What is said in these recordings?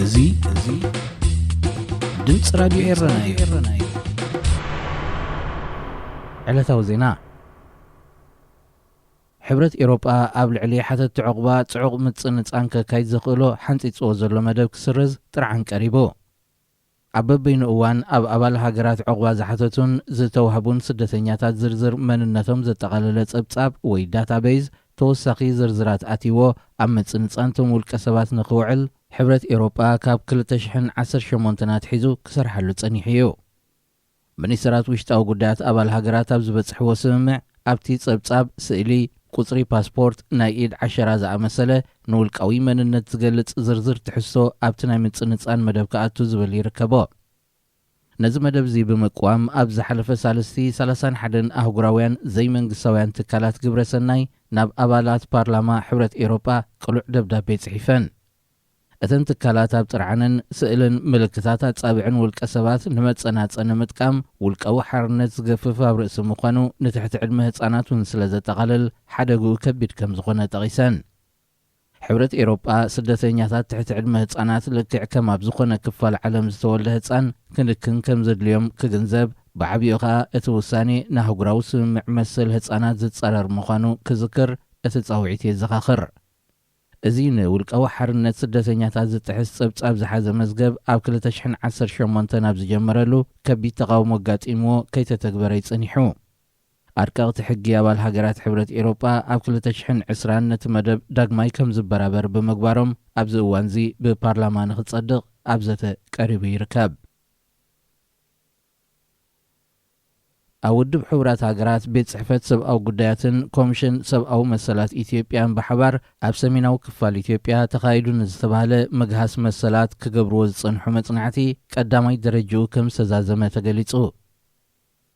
እዚ እዚ ድምፂ ራዲዮ ኤረና እዩ። ዕለታዊ ዜና። ሕብረት ኤሮጳ ኣብ ልዕሊ ሓተቲ ዕቑባ ጽዑቕ ምጽንጻን ከካይድ ዘኽእሎ ሓንጺጽዎ ዘሎ መደብ ክስረዝ ጥርዓን ቀሪቡ። ኣብ በበይኑ እዋን ኣብ ኣባል ሃገራት ዕቑባ ዝሓተቱን ዝተዋህቡን ስደተኛታት ዝርዝር መንነቶም ዘጠቓለለ ጸብጻብ ወይ ዳታቤዝ ተወሳኺ ዝርዝራት ኣትይዎ ኣብ ምጽንጻን ቶም ውልቀ ሰባት ንኽውዕል ሕብረት ኤሮጳ ካብ ክልተ ሽሕን ዓሰርተ ሸሞንተን ኣትሒዙ ክሰርሓሉ ጸኒሑ እዩ። ሚኒስተራት ውሽጣዊ ጉዳያት ኣባል ሃገራት ኣብ ዝበጽሕዎ ስምምዕ ኣብቲ ጸብጻብ ስእሊ፣ ቁጽሪ ፓስፖርት፣ ናይ ኢድ ዓሸራ ዝኣመሰለ ንውልቃዊ መንነት ዝገልጽ ዝርዝር ትሕዝቶ ኣብቲ ናይ ምጽንጻን መደብ ክኣቱ ዝብል ይርከቦ። ነዚ መደብ እዚ ብምቅዋም ኣብ ዝሓለፈ ሳልስቲ ሰላሳን ሓደን ኣህጉራውያን ዘይመንግስታውያን ትካላት ግብረ ሰናይ ናብ ኣባላት ፓርላማ ሕብረት ኤሮጳ ቅሉዕ ደብዳቤ ጽሒፈን። እተን ትካላት ኣብ ጥርዓንን ስእልን ምልክታት ኣጻብዕን ውልቀ ሰባት ንመጸናጸኒ ምጥቃም ውልቃዊ ሓርነት ዝገፍፍ ኣብ ርእሲ ምዃኑ ንትሕቲ ዕድመ ህጻናት እውን ስለ ዘጠቓልል ሓደግኡ ከቢድ ከም ዝኾነ ጠቒሰን። ሕብረት ኤሮጳ ስደተኛታት ትሕቲ ዕድመ ህጻናት ልክዕ ከም ኣብ ዝኾነ ክፋል ዓለም ዝተወልደ ህጻን ክንክን ከም ዘድልዮም ክግንዘብ ብዓቢኡ ኸኣ እቲ ውሳኔ ንኣህጉራዊ ስምምዕ መሰል ህጻናት ዝጻረር ምዃኑ ክዝክር እቲ ጻውዒት የዘኻኽር። እዚ ንውልቃዊ ሓርነት ስደተኛታት ዝጥሕስ ጸብጻብ ዝሓዘ መዝገብ ኣብ ክልተ ሽሕን ዓሰርተ ሸሞንተን ኣብ ዝጀመረሉ ከቢድ ተቓውሞ ኣጋጢምዎ ከይተተግበረ ይጸኒሑ። ኣርቀቕቲ ሕጊ ኣባል ሃገራት ሕብረት ኤሮጳ ኣብ ክልተ ሽሕን ዕስራን ነቲ መደብ ዳግማይ ከም ዝበራበር ብምግባሮም ኣብዚ እዋንዚ ብፓርላማ ንኽጸድቕ ኣብ ዘተ ቀሪቡ ይርከብ። ኣብ ውድብ ሕቡራት ሃገራት ቤት ጽሕፈት ሰብኣዊ ጉዳያትን ኮሚሽን ሰብኣዊ መሰላት ኢትዮጵያን ብሓባር ኣብ ሰሜናዊ ክፋል ኢትዮጵያ ተኻይዱ ንዝተባህለ ምግሃስ መሰላት ክገብርዎ ዝጸንሑ መጽናዕቲ ቀዳማይ ደረጃኡ ከም ዝተዛዘመ ተገሊጹ።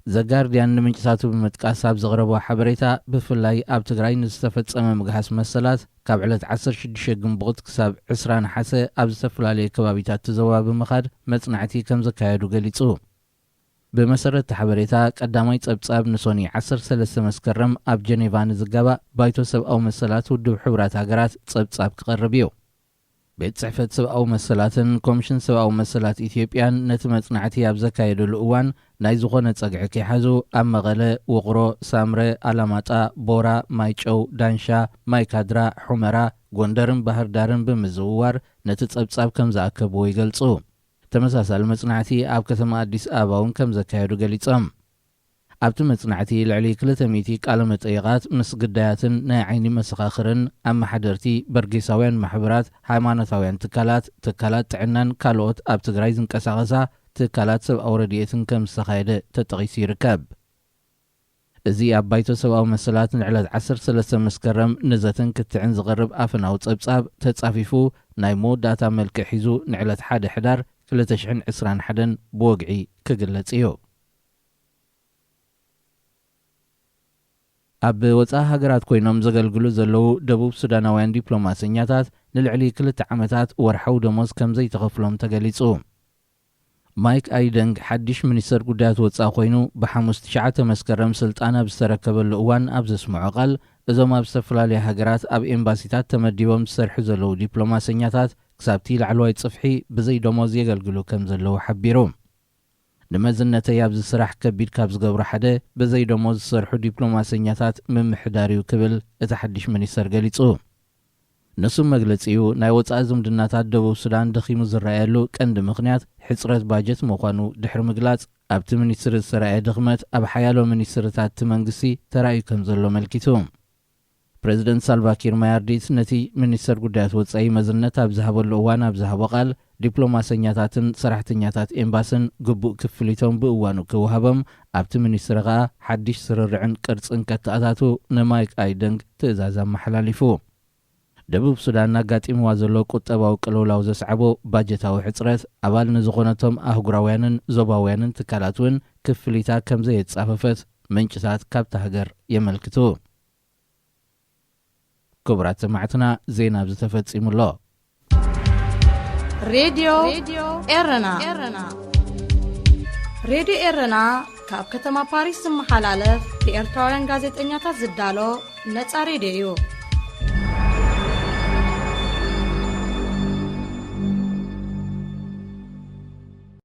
ዘጋርድያን ንምንጭታቱ ብምጥቃስ ኣብ ዘቕረቦ ሓበሬታ፣ ብፍላይ ኣብ ትግራይ ንዝተፈጸመ ምግሃስ መሰላት ካብ ዕለት ዓሰርተ ሽዱሽተ ግንቦት ክሳብ ዕስራ ነሓሰ ኣብ ዝተፈላለየ ከባቢታት እቲ ዞባ ብምኻድ መጽናዕቲ ከም ዘካየዱ ገሊጹ። ብመሰረት እቲ ሓበሬታ፣ ቀዳማይ ጸብጻብ ንሶኒ ዓሰርተ ሰለስተ መስከረም ኣብ ጀኔቫ ንዝጋባእ ባይቶ ሰብኣዊ መሰላት ውድብ ሕቡራት ሃገራት ጸብጻብ ክቐርብ እዩ። ቤት ጽሕፈት ሰብኣዊ መሰላትን ኮሚሽን ሰብኣዊ መሰላት ኢትዮጵያን ነቲ መጽናዕቲ ኣብ ዘካየደሉ እዋን፣ ናይ ዝኾነ ጸግዒ ከይሓዙ ኣብ መቐለ፣ ውቕሮ፣ ሳምረ፣ ኣላማጣ፣ ቦራ፣ ማይጨው፣ ዳንሻ፣ ማይካድራ፣ ሑመራ፣ ጎንደርን ባህር ዳርን ብምዝውዋር ነቲ ጸብጻብ ከም ዝኣከብዎ ይገልጹ። ተመሳሳሊ መጽናዕቲ ኣብ ከተማ ኣዲስ ኣበባ እውን ከም ዘካየዱ ገሊጾም። ኣብቲ መጽናዕቲ ልዕሊ ክልተ ሚእቲ ቃለ መጠይቓት ምስ ግዳያትን ናይ ዓይኒ መሰኻኽርን፣ ኣመሓደርቲ፣ በርጌሳውያን ማሕበራት፣ ሃይማኖታውያን ትካላት፣ ትካላት ጥዕናን ካልኦት ኣብ ትግራይ ዝንቀሳቐሳ ትካላት ሰብኣዊ ረድኤትን ከም ዝተኻየደ ተጠቒሱ ይርከብ። እዚ ኣብ ባይቶ ሰብኣዊ መሰላት ንዕለት ዓሰርተ ሰለስተ መስከረም ንዘተን ክትዕን ዝቐርብ ኣፈናዊ ጸብጻብ ተጻፊፉ ናይ መወዳእታ መልክዕ ሒዙ ንዕለት ሓደ ሕዳር ክልተ ሽሕን ዕስራን ሓደን ብወግዒ ክግለጽ እዩ። ኣብ ወጻኢ ሃገራት ኮይኖም ዘገልግሉ ዘለዉ ደቡብ ሱዳናውያን ዲፕሎማሰኛታት ንልዕሊ ክልተ ዓመታት ወርሓዊ ደሞዝ ከም ዘይተኸፍሎም ተገሊጹ። ማይክ ኣይደንግ ሓድሽ ሚኒስተር ጉዳያት ወጻኢ ኮይኑ ብሓሙስ ትሽዓተ መስከረም ስልጣን ኣብ ዝተረከበሉ እዋን ኣብ ዘስምዖ ቃል፣ እዞም ኣብ ዝተፈላለያ ሃገራት ኣብ ኤምባሲታት ተመዲቦም ዝሰርሑ ዘለዉ ዲፕሎማሰኛታት ክሳብቲ ላዕለዋይ ጽፍሒ ብዘይ ደሞዝ የገልግሉ ከም ዘለዉ ሓቢሩ። ንመዝነተይ ኣብዚ ስራሕ ከቢድ ካብ ዝገብሩ ሓደ ብዘይ ደሞዝ ዝሰርሑ ዲፕሎማሰኛታት ምምሕዳር እዩ ክብል እቲ ሓድሽ ሚኒስተር ገሊጹ። ንሱ መግለጺኡ ናይ ወጻኢ ዝምድናታት ደቡብ ሱዳን ደኺሙ ዝረኣየሉ ቀንዲ ምኽንያት ሕጽረት ባጀት ምዃኑ ድሕሪ ምግላጽ፣ ኣብቲ ሚኒስትሪ ዝተራእየ ድኽመት ኣብ ሓያሎ ሚኒስትርታት እቲ መንግስቲ ተራእዩ ከም ዘሎ ኣመልኪቱ። ፕሬዚደንት ሳልቫኪር ማያርዲት ነቲ ሚኒስተር ጉዳያት ወጻኢ መዝነት ኣብ ዝሃበሉ እዋን ኣብ ዝሃቦ ቃል፣ ዲፕሎማሰኛታትን ሰራሕተኛታት ኤምባስን ግቡእ ክፍሊቶም ብእዋኑ ክወሃቦም፣ ኣብቲ ሚኒስትሪ ከኣ ሓድሽ ስርርዕን ቅርጽን ከተኣታቱ ንማይክ ኣይደንግ ትእዛዝ ኣመሓላሊፉ። ደቡብ ሱዳን ኣጋጢምዋ ዘሎ ቁጠባዊ ቅልውላው ዘስዓቦ ባጀታዊ ሕጽረት፣ ኣባል ንዝኾነቶም ኣህጉራውያንን ዞባውያንን ትካላት እውን ክፍሊታ ከም ዘየጻፈፈት ምንጭታት ካብታ ሃገር የመልክቱ። ክቡራት ሰማዕትና፣ ዜና ኣብዚ ተፈጺሙ ኣሎ። ሬድዮ ኤረና። ሬድዮ ኤረና ካብ ከተማ ፓሪስ ዝመሓላለፍ ብኤርትራውያን ጋዜጠኛታት ዝዳሎ ነጻ ሬድዮ እዩ።